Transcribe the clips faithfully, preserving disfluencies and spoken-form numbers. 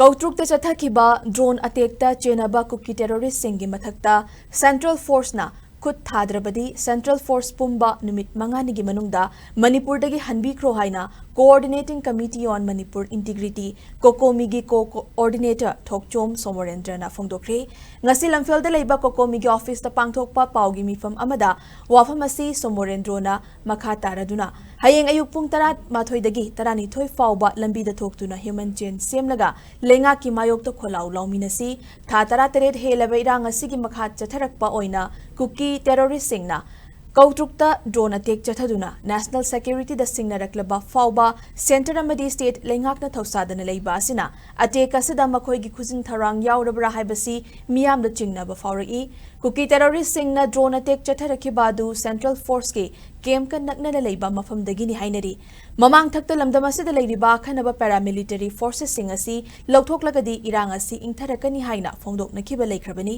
ꯀꯧꯇ꯭ꯔꯨꯛꯇ ꯆꯠꯊꯈꯤꯕ drone ꯑꯇꯦꯛꯇ ꯆꯦꯟꯅꯕ ꯀꯨꯀꯤ ꯇꯦꯔꯣꯔꯤꯁꯁꯤꯡꯒꯤ ꯃꯊꯛꯇ central ꯐꯣꯔꯁꯅ ꯈꯨꯠ ꯊꯥꯗ꯭ꯔꯕꯗꯤ central force ꯄꯨꯝꯕ ꯅꯨꯃꯤꯠ ꯃꯉꯥꯅꯤꯒꯤ ꯃꯅꯨꯡꯗ ꯃꯅꯤꯄꯨꯔꯗꯒꯤ ꯍꯟꯕꯤꯈ꯭ꯔꯣ ꯍꯥꯏꯅ Coordinating Committee on Manipur Integrity, ꯀꯣꯀꯣꯃꯤꯒꯤ ꯀꯣ ꯀꯣꯑꯣꯔꯗꯤꯅꯦꯇꯔ ꯊꯣꯛꯆꯣꯝ ꯁꯣꯃꯣꯔꯦꯟꯗ꯭ꯔꯅ ꯐꯣꯡꯗꯣꯛꯈ꯭ꯔꯦ꯫ ꯉꯁꯤ ꯂꯝꯐꯦꯜꯗ ꯂꯩꯕ ꯀꯣꯀꯣꯃꯤꯒꯤ ꯑꯣꯐꯤꯁꯇ ꯄꯥꯡꯊꯣꯛꯄ ꯄꯥꯎꯒꯤ ꯃꯤꯐꯝ ꯑꯃꯗ ꯋꯥꯐꯝ ꯑꯁꯤ ꯁꯣꯃꯣꯔꯦꯟꯗ꯭ꯔꯣꯅ ꯃꯈꯥ ꯇꯥꯔꯗꯨꯅ ꯍꯌꯦꯡ ꯑꯌꯨꯛ ꯄꯨꯡ ꯇꯔꯥꯃꯥꯊꯣꯏꯗꯒꯤ ꯇꯔꯥꯅꯤꯊꯣꯏ ꯐꯥꯎꯕ ꯂꯝꯕꯤꯗ ꯊꯣꯛꯇꯨꯅ ꯍ꯭ꯌꯨꯃꯦꯟ ꯆꯦꯟ ꯁꯦꯝꯂꯒ ꯂꯩꯉꯥꯛꯀꯤ ꯃꯥꯌꯣꯛꯇ ꯈꯣꯜꯂꯥꯎ ꯂꯥꯎꯃꯤꯟꯅꯁꯤ꯫ ꯊꯥ ꯇꯔꯥꯇꯔꯦꯠ ꯍꯦꯜꯂꯕ ꯏꯔꯥꯡ ꯑꯁꯤꯒꯤ ꯃꯈꯥ ꯆꯠꯊꯔꯛꯄ ꯑꯣꯏꯅ ꯀꯨꯀꯤ ꯇꯦꯔꯣꯔꯤꯁꯁꯤꯡꯅ ꯀꯧꯇ꯭ꯔꯨꯛꯇ ꯗ꯭ꯔꯣꯟ ꯑꯇꯦꯛ ꯆꯠꯊꯗꯨꯅ ꯅꯦꯁꯅꯦꯜ ꯁꯦꯀ꯭ꯌꯨꯔꯤꯇꯤꯗ ꯁꯤꯡꯅꯔꯛꯂꯕ ꯐꯥꯎꯕ ꯁꯦꯟꯇꯔ ꯑꯃꯗꯤ ꯁ꯭ꯇꯦꯠ ꯂꯩꯉꯥꯛꯅ ꯊꯧꯁꯥꯗꯅ ꯂꯩꯕ ꯑꯁꯤꯅ ꯑꯇꯦꯛ ꯑꯁꯤꯗ ꯃꯈꯣꯏꯒꯤ ꯈꯨꯖꯤꯟ ꯊꯧꯔꯥꯡ ꯌꯥꯎꯔꯕ꯭ꯔꯥ ꯍꯥꯏꯕꯁꯤ ꯃꯤꯌꯥꯝꯗ ꯆꯤꯡꯅꯕ ꯐꯥꯎꯔꯛꯏ꯫ ꯀꯨꯀꯤ ꯇꯦꯔꯣꯔꯤꯁꯁꯤꯡꯅ ꯗ꯭ꯔꯣꯟ ꯑꯇꯦꯛ ꯆꯠꯊꯔꯛꯈꯤꯕ ꯑꯗꯨ ꯁꯦꯟꯇ꯭ꯔꯦꯜ ꯐꯣꯔꯁꯀꯤ ꯀꯦꯝꯞꯀ ꯅꯛꯅꯅ ꯂꯩꯕ ꯃꯐꯝꯗꯒꯤꯅꯤ ꯍꯥꯏꯅꯔꯤ꯫ ꯃꯃꯥꯡꯊꯛꯇ ꯂꯝꯗꯝ ꯑꯁꯤꯗ ꯂꯩꯔꯤꯕ ꯑꯈꯟꯅꯕ ꯄꯦꯔꯥꯃꯤꯂꯤꯇꯔꯤ ꯐꯣꯔꯁꯦꯁꯁꯤꯡ ꯑꯁꯤ ꯂꯧꯊꯣꯛꯂꯒꯗꯤ ꯏꯔꯥꯡ ꯑꯁꯤ ꯏꯪꯊꯔꯛꯀꯅꯤ ꯍꯥꯏꯅ ꯐꯣꯡꯗꯣꯛꯅꯈꯤꯕ ꯂꯩꯈ꯭ꯔꯕꯅꯤ꯫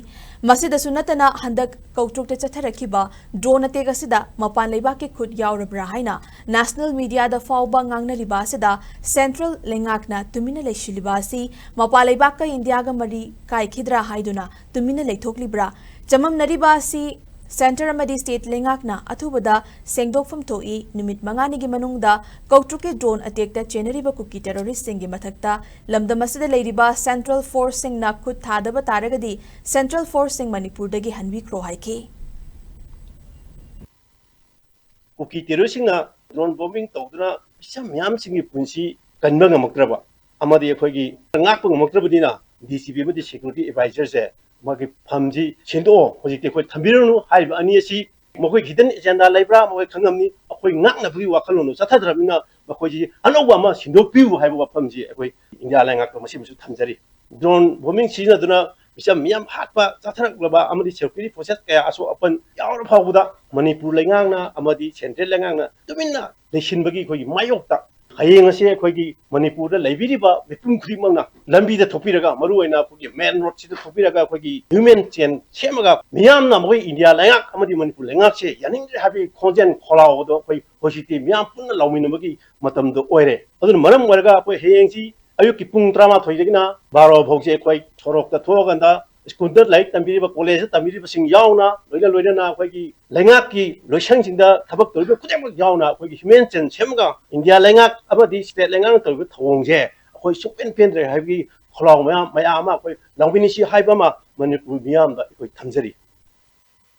ꯃꯁꯤꯗꯁꯨ ꯅꯠꯇꯅ ꯍꯟꯗꯛ ꯀꯧꯇ꯭ꯔꯨꯛꯇ ꯆꯠꯊꯔꯛꯈꯤꯕ ꯗ꯭ꯔꯣꯟ ꯑꯇꯦꯛ ꯑꯁꯤꯗ ꯃꯄꯥꯟ ꯂꯩꯕꯥꯛꯀꯤ ꯈꯨꯠ ꯌꯥꯎꯔꯕ꯭ꯔꯥ ꯍꯥꯏꯅ ꯅꯦꯁꯅꯦꯜ ꯃꯤꯗꯤꯌꯥꯗ ꯐꯥꯎꯕ ꯉꯥꯡꯅꯔꯤꯕ ꯑꯁꯤꯗ ꯁꯦꯟꯇ꯭ꯔꯦꯜ ꯂꯩꯉꯥꯛꯅ ꯇꯨꯃꯤꯟꯅ ꯂꯩꯁꯤꯜꯂꯤꯕ ꯑꯁꯤ ꯃꯄꯥꯟ ꯂꯩꯕꯥꯛꯀ ꯏꯟꯗꯤꯌꯥꯒ ꯃꯔꯤ ꯀꯥꯏꯈꯤꯗ꯭ꯔꯥ ꯍꯥꯏꯗꯨꯅ ꯇꯨꯃꯤꯟꯅ ꯂꯩꯊꯣꯛꯂꯤꯕ꯭ꯔꯥ? ꯆꯃꯝꯅꯔꯤꯕ ꯑꯁꯤ ꯁꯦꯟꯇꯔ ꯑꯃꯗꯤ ꯁ꯭ꯇꯦꯠ ꯂꯩꯉꯥꯛꯅ ꯑꯊꯨꯕꯗ ꯁꯦꯡꯗꯣꯛꯐꯝ ꯊꯣꯛꯏ꯫ ꯅꯨꯃꯤꯠ ꯃꯉꯥꯅꯤꯒꯤ ꯃꯅꯨꯡꯗ ꯀꯧꯇ꯭ꯔꯨꯛꯀꯤ ꯗ꯭ꯔꯣꯟ ꯑꯇꯦꯛꯇ ꯆꯦꯟꯅꯔꯤꯕ ꯀꯨꯀꯤ ꯇꯦꯔꯣꯔꯤꯁꯁꯤꯡꯒꯤ ꯃꯊꯛꯇ ꯂꯝꯗꯝ ꯑꯁꯤꯗ ꯂꯩꯔꯤꯕ ꯁꯦꯟꯇ꯭ꯔꯦꯜ ꯐꯣꯔꯁꯁꯤꯡꯅ ꯈꯨꯠ ꯊꯥꯗꯕ ꯇꯥꯔꯒꯗꯤ ꯁꯦꯟꯇ꯭ꯔꯦꯜ ꯐꯣꯔꯁꯁꯤꯡ ꯃꯅꯤꯄꯨꯔꯗꯒꯤ ꯍꯟꯕꯤꯈ꯭ꯔꯣ ꯍꯥꯏꯈꯤ꯫ ꯀꯨꯀꯤ ꯇꯦꯔꯣꯔꯤꯁꯁꯤꯡꯅ ꯗ꯭ꯔꯣꯟ ꯕꯣꯝꯕꯤꯡ ꯇꯧꯗꯨꯅ ꯃꯤꯆꯝ ꯃꯌꯥꯝꯁꯤꯡꯒꯤ ꯄꯨꯟꯁꯤ ꯀꯟꯕ ꯉꯝꯃꯛꯇ꯭ꯔꯕ ꯑꯃꯗꯤ ꯑꯩꯈꯣꯏꯒꯤ ꯉꯥꯛꯄ ꯉꯝꯃꯛꯇ꯭ꯔꯕꯅꯤꯅ ꯗꯤ ꯁꯤ ꯄꯤ ꯑꯃꯗꯤ ꯁꯦꯀ꯭ꯌꯨꯔꯤꯇꯤ ꯑꯦꯗꯚꯥꯏꯖꯔꯁꯦ ꯃꯥꯒꯤ ꯐꯝꯁꯤ ꯁꯤꯟꯗꯣꯛꯑꯣ, ꯍꯧꯖꯤꯛꯇꯤ ꯑꯩꯈꯣꯏ ꯊꯝꯕꯤꯔꯨꯅꯨ ꯍꯥꯏꯔꯤꯕ ꯑꯅꯤ ꯑꯁꯤ ꯃꯈꯣꯏ hidden agenda ꯂꯩꯕ꯭ꯔꯥ ꯃꯈꯣꯏ ꯈꯪꯉꯝꯅꯤ꯫ ꯑꯩꯈꯣꯏ ꯉꯥꯛꯅꯕꯒꯤ ꯋꯥꯈꯜꯂꯣꯟꯗꯣ ꯆꯠꯊꯗ꯭ꯔꯕꯅꯤꯅ ꯃꯈꯣꯏꯁꯤ ꯑꯅꯧꯕ ꯑꯃ ꯁꯤꯟꯗꯣꯛꯄꯤꯌꯨ ꯍꯥꯏꯕ ꯋꯥꯐꯝꯁꯤ ꯑꯩꯈꯣꯏ ꯏꯟꯗꯤꯌꯥ ꯂꯩꯉꯥꯛꯇ ꯃꯁꯤꯃꯁꯨ ꯊꯝꯖꯔꯤ꯫ ꯗ꯭ꯔꯣꯟ ꯕꯣꯝꯕꯤꯡ ꯁꯤꯖꯤꯟꯅꯗꯨꯅ ꯃꯤꯆꯝ ꯃꯤꯌꯥꯝ ꯍꯥꯠꯄ, ꯆꯠꯊꯔꯛꯂꯕ ꯑꯃꯗꯤ ꯁꯦꯀ꯭ꯌꯨꯔꯤꯇꯤ ꯐꯣꯔꯁꯦꯁ ꯀꯌꯥ ꯑꯁꯣꯛ ꯑꯄꯟ ꯌꯥꯎꯔ ꯐꯥꯎꯕꯗ ꯃꯅꯤꯄꯨꯔ ꯂꯩꯉꯥꯛꯅ ꯑꯃꯗꯤ ꯁꯦꯟꯇ꯭ꯔꯦꯜ ꯂꯩꯉꯥꯛꯅ ꯇꯨꯃꯤꯟꯅ ꯂꯩꯁꯤꯟꯕꯒꯤ ꯑꯩꯈꯣꯏꯒꯤ ꯃꯥꯌꯣꯛꯇ ꯍꯌꯦꯡ ꯑꯁꯤ ꯑꯩꯈꯣꯏꯒꯤ ꯃꯅꯤꯄꯨꯔꯗ ꯂꯩꯕꯤꯔꯤꯕ ꯃꯤꯄꯨꯝ ꯈꯨꯗꯤꯡꯃꯛꯅ ꯂꯝꯕꯤꯗ ꯊꯣꯛꯄꯤꯔꯒ, ꯃꯔꯨꯑꯣꯏꯅ ꯑꯩꯈꯣꯏꯒꯤ ꯃꯦꯟ ꯔꯣꯗꯁꯤꯗ ꯊꯣꯛꯄꯤꯔꯒ ꯑꯩꯈꯣꯏꯒꯤ ꯍ꯭ꯌꯨꯃꯦꯟ ꯆꯦꯟ ꯁꯦꯝꯃꯒ ꯃꯤꯌꯥꯝꯅ ꯃꯈꯣꯏ ꯏꯟꯗꯤꯌꯥ ꯂꯩꯉꯥꯛ ꯑꯃꯗꯤ ꯃꯅꯤꯄꯨꯔ ꯂꯩꯉꯥꯛꯁꯦ ꯌꯥꯅꯤꯡꯗ꯭ꯔꯦ ꯍꯥꯏꯕꯒꯤ ꯈꯣꯟꯖꯦꯜ ꯈꯣꯜꯂꯥꯎ ꯑꯗꯣ ꯑꯩꯈꯣꯏ ꯍꯧꯖꯤꯛꯇꯤ ꯃꯤꯌꯥꯝ ꯄꯨꯟꯅ ꯂꯥꯎꯃꯤꯟꯅꯕꯒꯤ ꯃꯇꯝꯗꯣ ꯑꯣꯏꯔꯦ꯫ ꯑꯗꯨꯅ ꯃꯔꯝ ꯑꯣꯏꯔꯒ ꯑꯩꯈꯣꯏ ꯍꯌꯦꯡꯁꯤ ꯑꯌꯨꯛꯀꯤ ꯄꯨꯡ ꯇꯔꯥꯃꯥꯊꯣꯏꯗꯒꯤꯅ ꯕꯥꯔꯣ ꯐꯥꯎꯁꯦ ꯑꯩꯈꯣꯏ ꯁꯣꯔꯣꯛꯇ ꯊꯣꯛꯑꯀꯥꯟꯗ ꯁ꯭ꯀꯨꯜꯗ ꯂꯥꯏꯔꯤꯛ ꯇꯝꯕꯤꯔꯤꯕ, ꯀꯣꯂꯦꯖꯇ ꯇꯝꯕꯤꯔꯤꯕꯁꯤꯡ ꯌꯥꯎꯅ, ꯂꯣꯏꯅ ꯂꯣꯏꯅꯅ ꯑꯩꯈꯣꯏꯒꯤ ꯂꯩꯉꯥꯛꯀꯤ ꯂꯣꯏꯁꯪꯁꯤꯡꯗ ꯊꯕꯛ ꯇꯧꯔꯤꯕ ꯈꯨꯗꯤꯡꯃꯛ ꯌꯥꯎꯅ ꯑꯩꯈꯣꯏꯒꯤ ꯍ꯭ꯌꯨꯃꯦꯟ ꯆꯦꯟ ꯁꯦꯝꯃꯒ ꯏꯟꯗꯤꯌꯥ ꯂꯩꯉꯥꯛ ꯑꯃꯗꯤ ꯁ꯭ꯇꯦꯠ ꯂꯩꯉꯥꯛꯅ ꯇꯧꯔꯤꯕ ꯊꯧꯑꯣꯡꯁꯦ ꯑꯩꯈꯣꯏ ꯁꯨꯡꯄꯦꯟ ꯄꯦꯟꯗ꯭ꯔꯦ ꯍꯥꯏꯕꯒꯤ ꯈꯣꯜꯂꯥꯎ ꯃꯌꯥꯝ, ꯃꯌꯥꯝ ꯑꯃ ꯑꯩꯈꯣꯏ ꯂꯥꯎꯃꯤꯟꯅꯁꯤ ꯍꯥꯏꯕ ꯑꯃ ꯃꯅꯤꯄꯨꯔ ꯃꯤꯌꯥꯝꯗ ꯑꯩꯈꯣꯏ ꯊꯝꯖꯔꯤ꯫